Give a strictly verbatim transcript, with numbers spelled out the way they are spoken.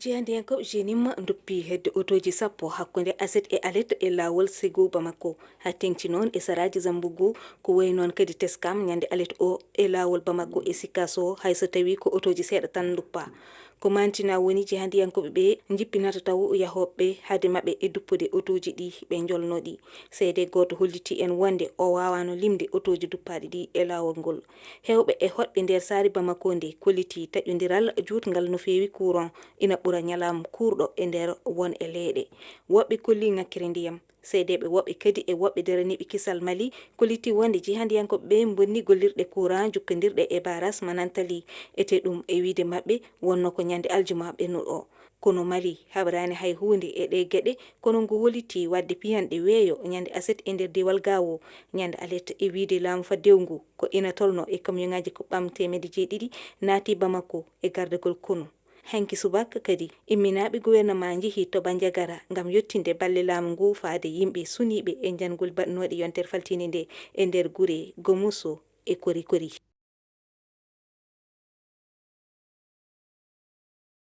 Jeyandiyankooɓe G N I M nduppi hedde otooji sappo hakkunde Aset e Alet e laawol Ségou Bamako. Haa teŋti noon e saraaji Zambugu, ko wayi noon kadi teskam ñande alet o e laawol Bamako e Sikaso, hay so tawii ko otooji seeɗa tan nduppa. Ko maantinaa woni jeyandiyankooɓe ɓe njippinata taw yahooɓe ɓe hade maɓɓe e duppude otooji ɗi ɓe njolnoo ɗi. Seede gooto hollitii en wonde o waawaano limde otooji duppaaɗi ɗi e laawol ngol. Heewɓe e hoɗɓe nder saare Bamako nde kollitii taƴondiral juutngal no feewi courant ina ɓura ñalawma kuurɗo e nder won e leeɗe. Woɓɓe kolli ŋakkere ndiyam. Seedeeɓe woɓɓe kadi e woɓɓe daraniiɓe kisal Mali kollitii wonde jihandiyankooɓe ɓe mbonni gollirɗe courant jokkondirɗe e baras Manantali, ete ɗum e wiyde maɓɓe wonno ko ñande aljuma ɓennuɗo. Kono Mali haɓraani hay huunde e ɗee geɗe, kono ngu hollitii waɗde piyanɗe weeyo ñande aset e nder diiwal Gaawo, ñande alet e wiyde laamu faddewu ngu ko ina tolno e kamiyonŋaaji kuɓɓam teemedde jeeɗiɗi naati Bamako e gardagol konu. Hanki subaka kadi, imminaaɓe gouvernement njehii to Bandiagara ngam yettinde balle laamu ngu faade yimɓe suniiɓe e njangol baɗnooɗe yontere faltiinde nde e nder gure Gomuso e Korikori.